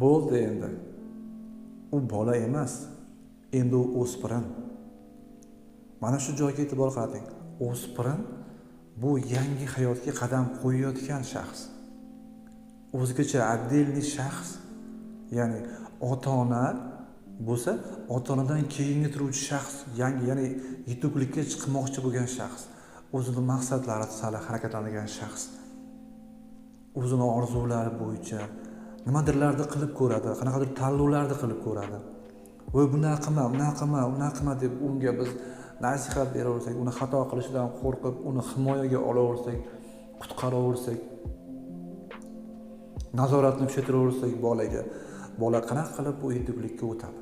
Bo'ldi endi. U bola emas, endi u o'spirin. Mana shu joyga e'tibor qarating. O'spirin bu yangi hayotga qadam qo'yayotgan shaxs. O'zgacha отдельный shaxs. Ya'ni ota-ona bo'lsa, ota-onadan keyingi turuvchi shaxs, yangi, ya'ni yetuklikka chiqmoqchi bo'lgan shaxs, o'zini maqsadlari sari harakatlanadigan shaxs, o'zini orzulari bo'yicha nimadirlarni qilib ko'radi, qanaqadir tanlovlarni qilib ko'radi. Voy, bunaqa qilma, unaqa qilma, unaqa qilma deb unga biz nasihat beraversak, uni xato qilishidan qo'rqib, uni himoyaga olaversak, qutqaraversak, nazoratni kuchaytiraversak bolaga, bola qanaqa qilib bu yetuklikka o'tadi?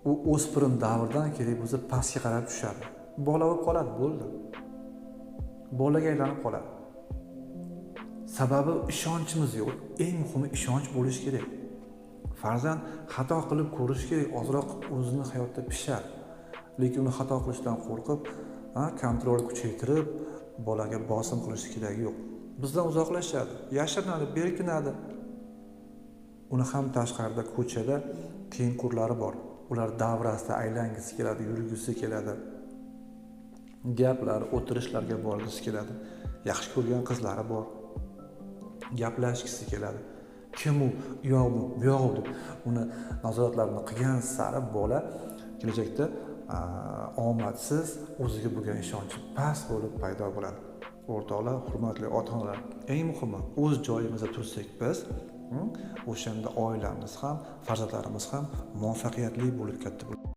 U o'spirin davrdan kerak bo'lsa pastga qarab tushadi. Bola bo'lib qoladi, bo'ldi. Bolaga aylanib qoladi. Sababi ishonchimiz yo'q. Eng muhimi ishonch bo'lishi kerak. Farzand xato qilib ko'rishi kerak, ozroq o'zini hayotda pishar. Lekin uni xato qilishdan qo'rqib, kontrol kuchaytirib, bolaga bosim qilish keragi yo'q. Bizdan uzoqlashadi, yashirinadi, berkinadi. Uni ham tashqarida, ko'chada tengqurlari bor. Ular davrasida aylangisi keladi, yurgisi keladi. Gaplar, o'tirishlarga borgisi keladi. Yaxshi ko'rgan qizlari bor. Gaplashgisi keladi. Kim u? U yoq bu, bu yoq deb uni nazoratlarini qilgan sari bola kelajakda omadsiz, o'ziga bo'lgan ishonchi past bo'lib paydo bo'ladi. O'rtoqlar, hurmatli ota-onalar, eng muhimi o'z joyimizda tursak biz, o'shanda oilamiz ham, farzandlarimiz ham muvaffaqiyatli bo'lib katta bo'ladi.